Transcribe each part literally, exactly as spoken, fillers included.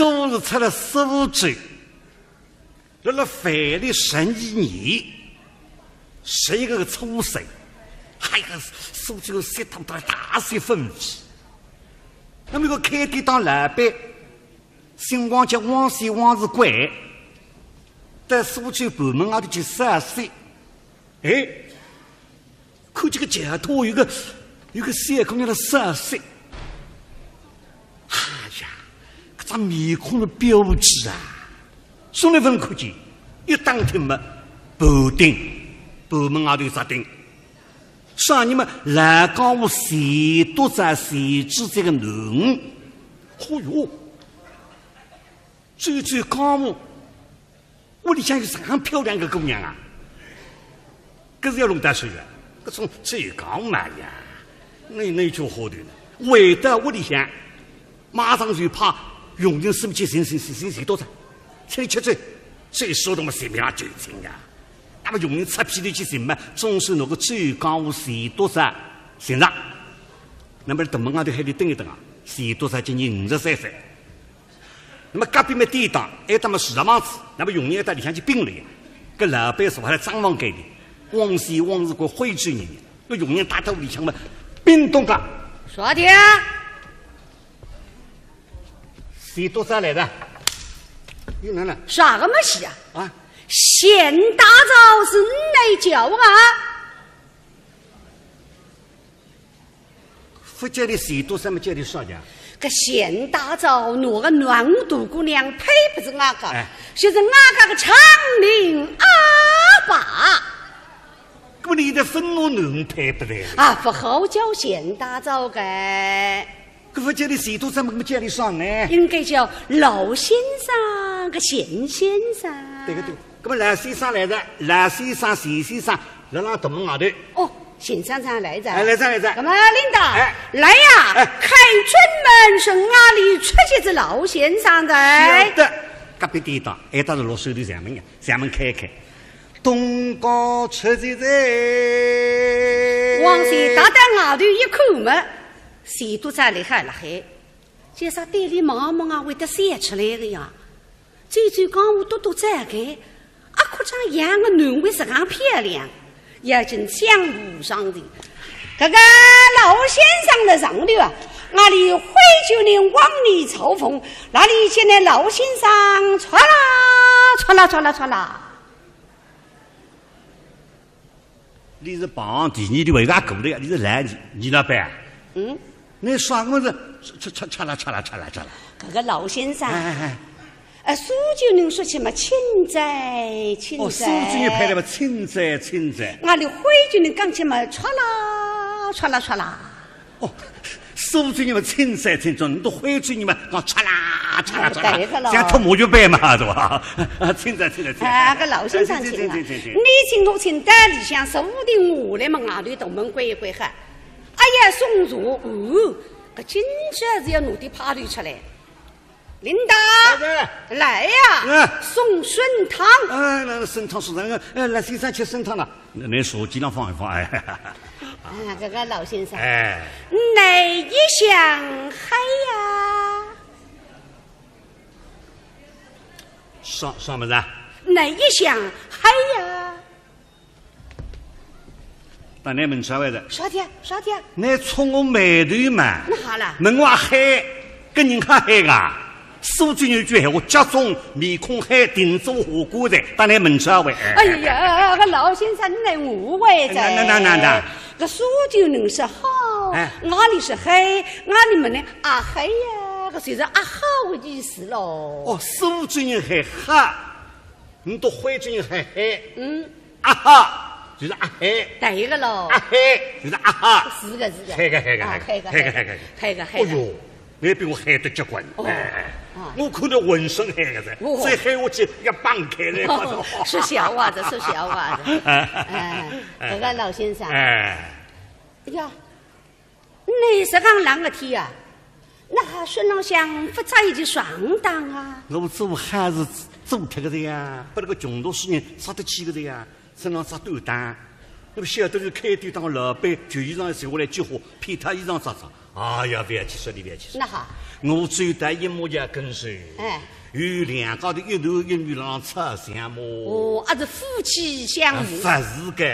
都是出了苏州，辣辣万历十二年，十一月初三，哎呀，苏州雪大得大雪纷飞。那么一个开典当老板，姓汪，叫汪宣汪世贵，到苏州盘门外头去赏雪。哎， 看见个街头有个，有个小姑娘辣赏雪。哎呀，搿张面孔个标致啊，从来勿曾看见，一打听嘛，盘顶，盘门外头有只顶，上面嘛，老江湖钱笃笤钱志笤个囡儿。嚯哟，走走江湖， 屋里向有啥样漂亮个姑娘啊？搿是要弄到手个，搿种走江湖嘛呀，那，那就好头了。回到屋里向，马上就派佣人送去寻，寻，寻，寻钱笃笤，请伊吃酒，酒说得嘛随便浪就请呀。那么佣人出片头去寻嘛，总算拿个走江湖钱笃笤寻着。那么大门外头喊俚等一等啊，钱笃笤今年五十三岁。 那么隔壁么典当，还搭么书场房子，那么佣人还到里向去禀了呀。搿老板是还来张望给的，汪宣汪世贵徽州人，搿佣人踏到屋里向么，禀东家。啥的？钱笃笤来了。又来了。啥个么事啊？啊？钱笃笤是你来叫啊？ 勿叫俚钱笃笤么叫俚啥呀？搿钱笃笤拿个囡儿大姑娘配拨仔俺家，哎。就是俺家个昌龄阿爸。搿么俚现在勿拿囡儿配拨俚？啊，勿好叫钱笃笤个。搿勿叫俚钱笃笤么，搿么叫俚啥呢？应该叫老先生个钱先生。对个对个。 搿么老先生来哉，老先生、钱先生，辣辣大门外头。哦，钱先生来哉。哎，来哉，来哉。搿么领导，哎。来呀，哎。开正门，是俺俚出去接老先生哉。晓得，隔壁典当，还搭是落手头上门呀，上门开开。东家出去哉。汪宣踏到外头一看么，钱笃笤立辣海。 叫啥对俚望望啊，会得笑出来个呀。走走江湖多多走个，阿可张养个囡儿实梗漂亮，要紧相扶上前。搿个老先生辣上头啊，俺俚徽州人望你朝奉，哪里见得老先生，唰啦，唰啦，唰啦，唰啦。 俚是碰第二个，为啥过来呀？俚是来，倪，倪老板啊？嗯？倷啥个么事？嚓，嚓，嚓啦，嚓啦，嚓啦，嚓啦。搿个老先生，哎，哎，哎。呃，苏州人说起嘛，请哉，请哉。哦，苏州人派来嘛，请哉，请哉。俺俚徽州人讲起嘛，唰啦，唰啦，唰啦。 哦，苏州人嘛，请哉，请哉，倷笃徽州人嘛，讲嚓啦，嚓啦，嚓啦，哎，对个咯。像脱木鱼板嘛，是吧？啊，请哉，请哉，请哉。啊，搿老先生请啊。哎，请，请，请，请。你请我请，到里向坐定下来嘛，外头大门关一关好。哎呀，送茶，哦，搿今朝是要弄点派头出来。 领导，哎，来呀，哎。送参汤。哎，来，来，参汤，送参汤，哎，来，先生吃参汤了。那，那茶几上放一放，哎。啊，搿个老先生，哎。哪一向黑呀？啥，啥物事啊？哪一向黑呀？ 当然问出来哉。啥体？啥体？倷触我霉头嘛。哪哈啦？问我黑，搿人还黑啊？苏州人有句闲话，脚肿面孔黑，定做下官哉，当然问出来。哎呀，搿老先生，倷来误会哉。哪，哪，哪，哪，哪？搿苏州人说好，哎。俺俚说黑，俺俚问呢，阿黑呀，搿就是阿好个意思咯。哦，苏州人喊好，倷笃徽州人喊黑。嗯。 阿哈，就是阿黑。对个咯。阿黑，就是阿哈。是个，是个。黑个，黑个，啊，黑个，黑个，黑个，黑个。黑个，黑个。哎哟，倷比我黑得结棍。哦。哎，啊。我看倷浑身黑个哉，哦。再黑下去要崩开来，哦，我说。说笑话哉，说笑话哉。哎。哎，搿个老先生。哎。哎呀， 倷实梗冷个天啊，哪哈身浪向勿着一件长衫啊？我做好事做脱个哉呀，拨搿个穷读书人着得起个哉呀，身浪着短打。那么晓得是开典当老板，旧衣裳脱下来几化，便套衣裳着着。哎呀，覅去说，你覅去说。哪哈？我走到一模一样跟随，哎。有两家头一男一女浪吵相骂。哦，啊是夫妻相骂。啊，勿是个。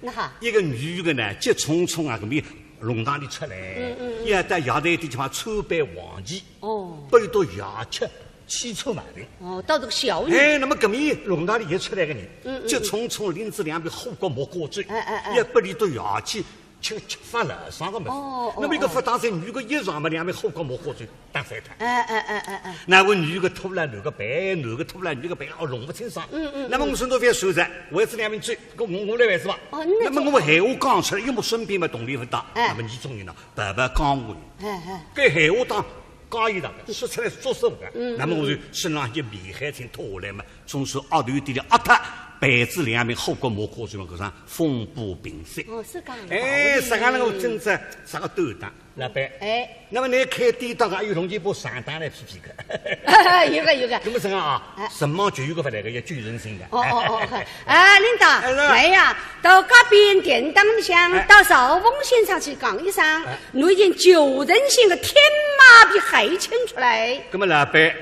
哪哈？一个女个呢，急匆匆啊，搿面弄堂里出来，嗯嗯嗯。要到药材店去买川贝黄芪，哦。拨伊笃爷吃，气喘毛病。哦，倒是个孝女。哎，那么搿面弄堂里也出来个人，嗯嗯嗯。急匆匆拎仔两瓶火锅木瓜酒，哎哎哎。要拨伊笃爷吃， 吃，吃发牢骚个物事。哦，哦，那么一个勿当心，女个一上嘛，两瓶火锅木瓜酒打翻脱。哎哎哎哎哎。那么女个拖牢男个背，男个拖牢女个背，哦，弄勿清爽。嗯嗯嗯。那么我说侬覅说哉，为仔两瓶酒，搿我，我来为仔吧。哦，那么我闲话讲出来，因为我身边嘛同理勿大，哎。那么倷种人呢，白白讲我。哎哎。搿闲话当 讲伊个，说出来作死个。嗯，那么我就身浪一面海青脱下来嘛，总算额头底里压脱，陪仔两瓶火锅木瓜酒嘛，搿场风波平息。哦，是搿样的。哎，啥个能够真正啥个斗胆，老板。哎。那么侬开典当还有弄几把长刀来批批看。有个，有个。那么这样啊，哎。什么就有个勿来个，要救人性的。哦，哦，哦，哦。啊，领导，哎，是。来呀，到隔壁典当里向，哎。到少峰先生去讲一声，哎。 侬已经救人性个天马皮海青出来。那么老板，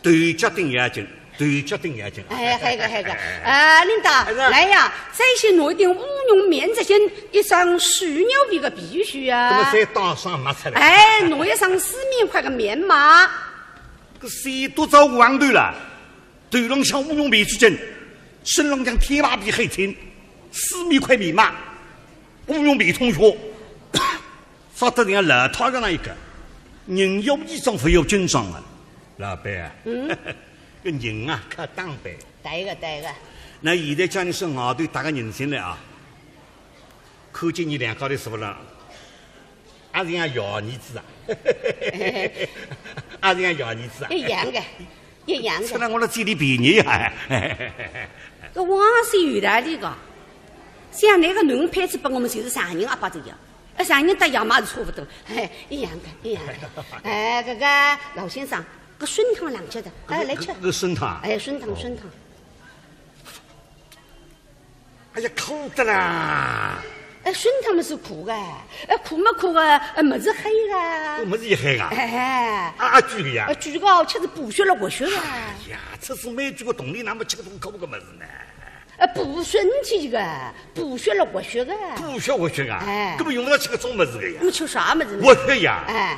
头脚顶要紧，头脚顶要紧。哎，还有个，还有个，哎。呃，领导，哎，是。来呀，再去拿一顶乌绒棉质衫，一双水牛皮个皮靴啊。那么再打双袜出来。哎，拿一双四面块个棉袜。搿是多少黄头了？ 头浪向乌绒棉质衫，身浪向天马皮海青，四面块棉袜，乌绒棉筒靴，着得像老太爷一样，人要衣装，佛要金装啊，老板啊，嗯。搿人啊，靠打扮。对个，对个。那现在叫侬说外头搭个人进来啊，看见伲两家头是勿啦？ 阿是像爷儿子啊？阿是像爷儿子啊？一样个，一样个。吃了我的嘴里便宜呀。搿话是有道理个，像那个囡配子拨我们就是丈人阿爸这样，呃，丈人搭爷妈是差勿多，哎，一样个，一样个。哎，搿个老先生，搿参汤冷吃的，哎，来吃。搿，搿参汤啊？哎，参汤，哦。参汤。 哎呀，苦的啦！哎，参汤么是苦个，哎，苦么苦个，哎，么是黑个。哦，么是也黑个？哎，啊，啊，贵个呀？哎，贵个，吃是补血了活血个。哎呀，吃是蛮贵个，同理，那么吃搿种苦个么事呢？哎，补身体个，补血了活血个。补血活血啊？哎。根本用勿着吃搿种么事个呀。侬吃啥么事呢？活血呀。哎。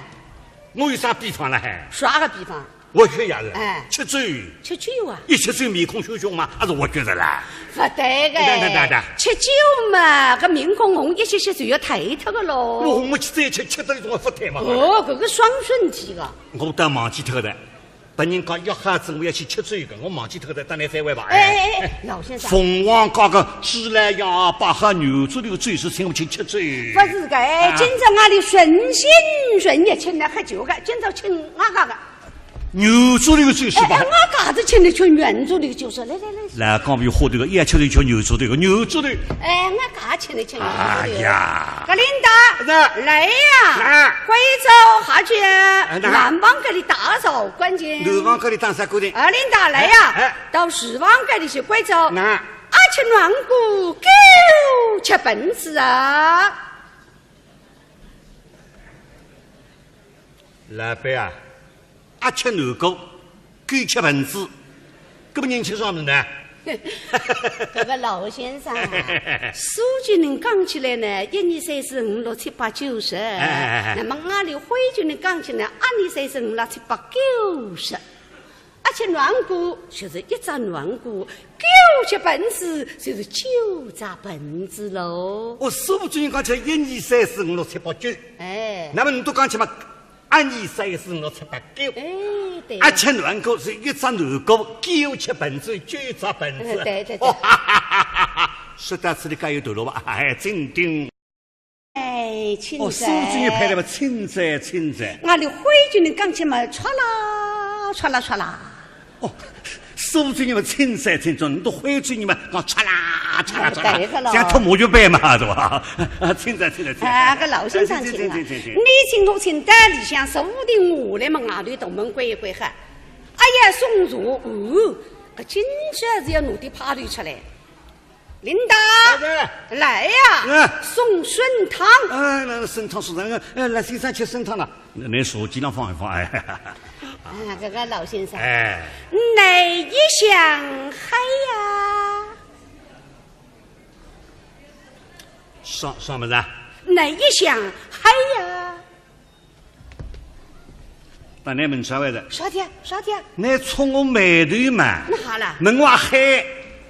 我有啥秘方了还？啥个秘方？ 活血呀是？哎。吃酒。吃酒啊？一吃酒面孔血红嘛，还是活血的啦。勿对个。哪，哪，哪，哪？吃酒嘛，搿面孔红一歇歇就要退脱个喽。我红么吃再吃，吃得一种勿退嘛。哦，搿个伤身体个。我倒忘记脱的，别人家约好仔我要去吃酒个，我忘记脱的，等侬再会吧。哎，哎，哎，哎，老先生。凤凰街个猪来呀，摆好牛猪头个酒席请我去吃酒。勿是个，哎，啊。今朝俺里诚心诚意请侬喝酒个，今朝请俺家个。 牛猪头个酒席吧。哎，哎，我家子请侬吃牛猪头个酒席，来，来，来。来，讲比花头个，也吃头吃牛猪头个，牛猪头。哎，我家请侬吃牛猪头。哎呀。格领导，是。来呀，啊。关照下去，哎，那。南房间里打扫干净。南房间里打扫干净。二领导，来呀，哎，哎。到厨房间里去关照。那。阿吃软骨，狗吃本子啊。 老板啊，阿吃软骨，狗吃本子，搿么人吃啥物事呢？搿个老先生啊，苏州人讲起来呢，一二三四五六七八九十，哎，哎，哎，哎。那么俺里徽州人讲起来，二二三四五六七八九十。 阿吃软骨，就是一只软骨；狗吃本子，就是九只本子喽。哦，苏州人讲起来一二三四五六七八九。哎。那么侬都讲起嘛，二二三四五六七八九。哎，对。阿吃软骨是一只软骨，狗吃本子，九只本子。哎，对，对，对。哦，哈哈哈哈哈，说到此地该有段落吧？哎，真顶。 哎，请坐。哦，苏州人派来嘛，请坐，请坐。俺里徽州人讲起嘛，唰啦，唰啦，唰啦。哦，苏州人嘛，请坐，请坐，侬徽州人嘛，讲唰啦，唰啦，唰啦，哎，对个咯。像脱木鱼板嘛，是吧？啊，请坐，请坐，请坐。啊，搿老先生请啊。哎，请，请，请，请，请。你请我请到里向坐定下来嘛，外头大门关一关好。哎呀，送茶，哦，搿今朝是要弄点派头出来。领导，哎，来呀，哎。送参汤。哎，那参汤送上，哎，来，先生吃参汤了。那，那手机上放一放，哎。啊，搿个老先生，哎。哪一向黑呀？啥，啥物事啊？哪一向黑呀？ 当然问出来了。啥体啊？啥体啊？倷触我霉头嘛。哪哈啦？问我黑，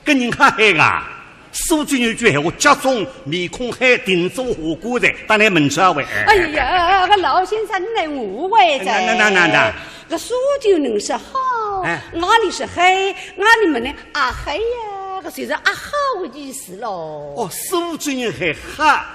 搿人家黑啊？苏州人有句闲话，脚肿面孔黑，定做火锅的，当然问出来。哎呀，搿老先生，倷来误会哉。那，那，那，那，那。搿苏州人是好，哎。俺俚是黑，俺俚问倷阿黑呀，搿就是阿好的意思咯。哦，苏州人喊好，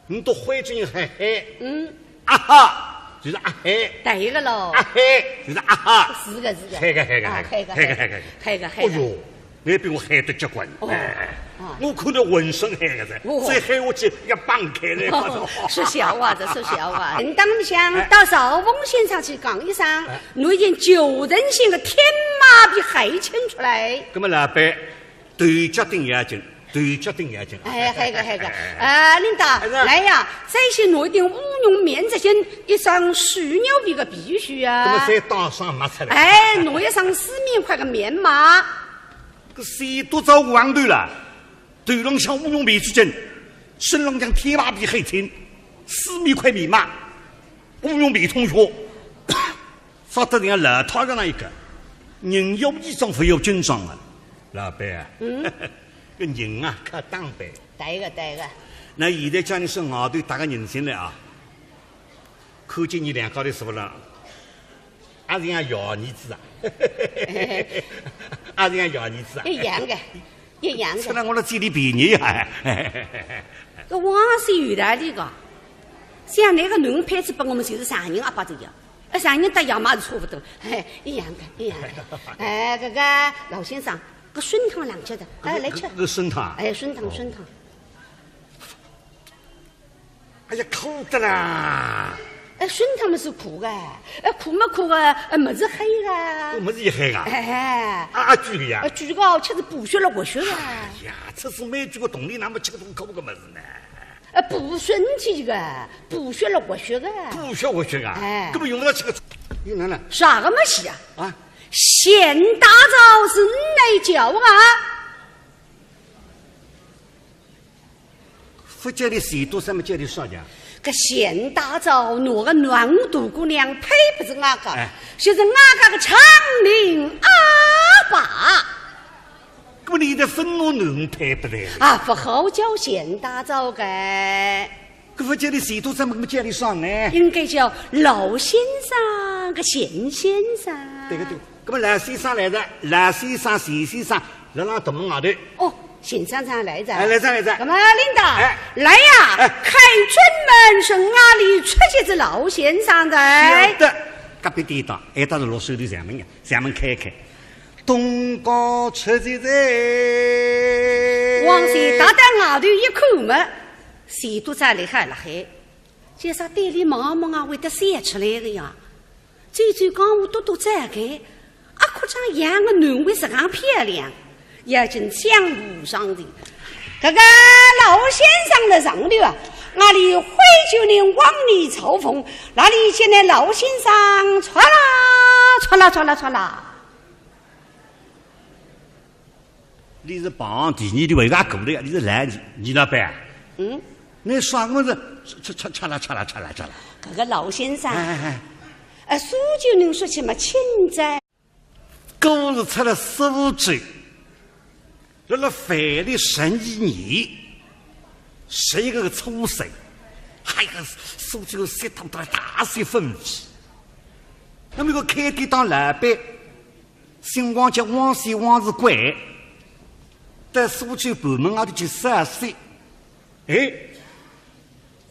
倷笃徽州人喊黑。嗯。 阿哈，就是阿黑。对个咯。阿黑，就是阿哈。是个，是个。黑个，黑个，啊，黑个，黑个，黑个，黑个。黑个，黑个。哎哟，倷比我黑得结棍。哦。哎，啊。我看倷浑身黑个哉，哦。再黑下去要崩开来。哦，说笑话，这说笑话。哎。倷当想到赵凤先生去讲一声，哎。拿一件旧人性的天马皮黑请出来。那么老板， 头脚顶要紧，头脚顶要紧。哎，黑个，黑个。哎。呃，领导，哎，是。来呀，再去拿一顶乌绒棉质巾，一双水牛皮的皮靴啊。那么再打双袜子了。哎，拿一双四面块的棉袜。搿是多少黄头了？头浪向乌绒棉质巾，身浪向天马皮黑青，四面块棉袜，乌绒棉筒靴， 发得像老太太一样，人要衣装，佛要金装啊。老板啊，嗯。搿人啊，靠打扮。对个，对个。那现在叫倷说外头踏个人进来啊，看见倷两家头是勿啦？阿是像爷儿子啊？阿是像爷儿子啊？一样个，一样个。吃了我的嘴里便宜呀。搿话是有道理个，像倷个囡配子拨我们就是丈人阿爸这样。 呃，丈人搭爷嘛是差勿多，嘿，一样个，一样个。哎，搿个老先生，搿参汤冷吃的，哎，来吃。搿，搿参汤啊？哎，参汤，哦。参汤。哎呀，苦的啦！哎，参汤么是苦个，哎，苦么苦个，哎，么是黑个。哦，么是也黑个？哎。啊，啊，贵个呀？哎，贵个，吃是补血了活血个。哎呀，吃是蛮贵个，同理，那么吃搿种苦个么事呢？ 呃，补身体个，补血了活血个。补血活血啊？哎。根本用勿着吃个，有哪能？啥个么事啊？啊？钱大钊是倷叫啊？勿叫倷钱笃笤，叫倷啥呀？搿钱大钊拿个囡大姑娘配拨是俺家，哎。就是俺家个丈人阿爸。 搿么倷现在勿拿囡配拨倷？啊，勿好叫钱大钊个。搿勿叫倷钱笃笤，搿么叫倷啥呢？应该叫老先生个钱先生。对个对。搿么老先生来哉，老先生、钱先生，辣辣大门外头。哦，钱先生来哉。哎，来哉来哉。搿么领导，哎。来呀，哎。开春门是俺俚出去接老先生哉。晓得，隔壁典当，哎，倒是落手头上门呀，上门开一开。 东家出去哉。王氏踏到外头一看么，钱笃笤立辣海，叫啥对俚望望啊，会得笑出来个呀。走走江湖多多走个，阿可张养个囡为实梗漂亮，要紧相扶上前。搿个老先生辣上头啊，俺俚挥手呢往里朝奉，哪里见呢老先生，唰啦，唰啦，唰啦，唰啦。 倷是碰第二个，为啥过来呀？倷是来，倪，倪老板啊？嗯？倷啥个么事？嚓，嚓，嚓啦，嚓啦，嚓啦，嚓啦。搿个老先生，哎，哎，哎。呃，苏州人说起么，清哉。搿是出了苏州，辣辣万历十二年，十一月初三，哎呀，苏州雪大大，大雪纷飞。那么一个开典当老板， 姓汪，叫汪宣，汪世贵，到苏州盘门外头去散散心。哎，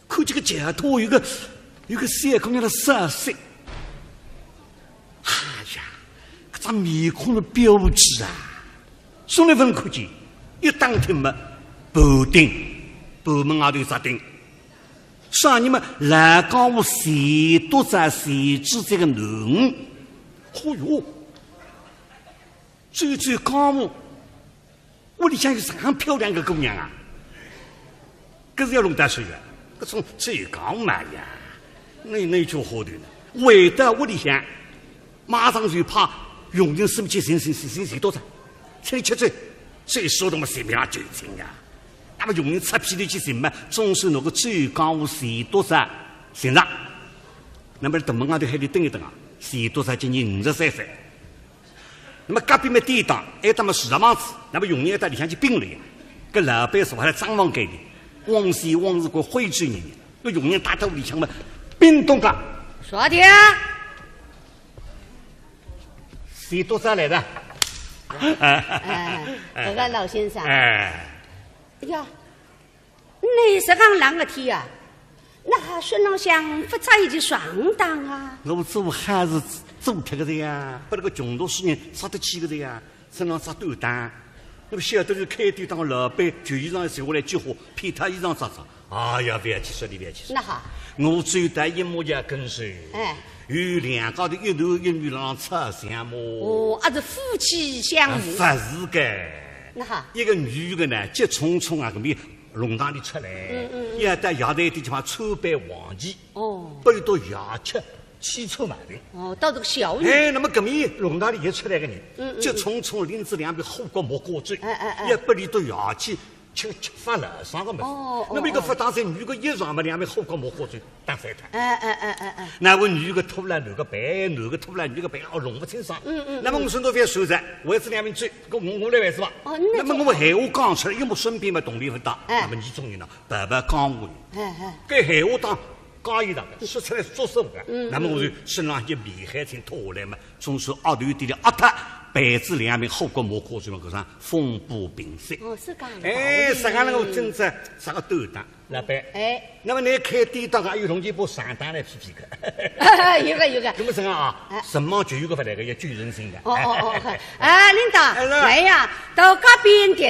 看见个街头有个，有个小姑娘辣散散心。哎呀，搿张面孔的标致啊，从来勿曾看见，一打听么，盘鼎，盘门外头有只鼎。 啥人么？老江湖钱笃笤钱志才个囡。嚯哟，走走江湖，屋里向有这样漂亮个姑娘啊，搿是要弄到手个，搿种最高嘛呀，那那就好头呢。回到屋里向，马上就派佣人送去寻寻寻寻钱笃笤，请伊吃酒，酒说得么随便酒请呀。那么佣人出片头去寻嘛，总算拿个酒家钱笃笤寻着。那么大门外头喊伊等一等啊，钱笃笤今年五十三岁。 那么隔壁么典当，还搭么市场房子，那么佣人还到里向去禀了呀。搿老板说还来账房间里，汪宣汪四官徽州人，搿佣人踏到屋里向么，禀东家。啥的？钱笃笤来了。哎，搿个老先生。哎。哎呀， 你是讲冷个天啊，那身浪向勿着一件长衫啊？我做好事做脱个呀，拨搿个穷读书人着得起个呀，身浪着短打。那么晓得是开典当个老板，旧衣裳脱下来几化，便套衣裳着着。哎呀，勿要去说，你勿要去说。那好。我最大一模一样跟随，哎。有两家头一男一女浪吵相骂。哦，啊是夫妻相骂。啊，勿是个。那好。一个女个呢，急匆匆啊，搿面弄堂里出来，嗯嗯嗯。要到药材店去买川贝黄芪，哦。拨伊笃爷吃，气喘毛病。哦，倒是个孝女。哎，那么搿面弄堂里也出来个人，嗯嗯嗯。急匆匆拎仔两瓶火锅木瓜酒，哎哎哎。要拨伊笃爷去吃，吃发牢骚个物事。哦哦那么一个勿当心，女个一撞嘛，两瓶火锅木瓜酒打翻脱。哎哎哎哎哎。那么女个拖牢男个背，男个拖牢女个背，哦，弄勿清爽。嗯嗯嗯。那么我身上覅受着，为仔两瓶酒，搿我我来为仔吧。哦，那那么我闲话讲出来，因为我身边嘛同理勿大，哎。那么你种人呢，白白讲我呢。哎哎。搿闲话当 加一道个，说出来作死个。嗯那么我就身浪一面海青脱下来嘛，总算额头底里压脱，备仔两瓶火锅木瓜酒嘛，搿场风波平息。哦，是讲的。哎，啥个能够真正啥个短打，老板。哎。那么你开典当还有弄几把长打来比比看。有个有个。那么这样啊，哎。什么就有个勿来个，要救人性的。哦哦哦，哎，领导，哎，来。来呀，到搿边点。